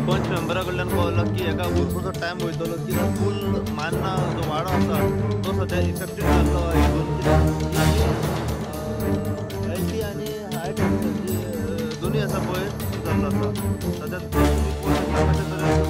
पंच मेंबरा कडल्यान कळलो की हेका भरपूरसो टायम वयतलो कित्याक फूल मान्ना जो वाडो आसा तो सद्या इफेक्टेड जाल्लो हितून कित्याक एल टी आनी हाय टेंशन जी दोनूय आसा पळय जाल्लो आसा सद्या. कशे तरेन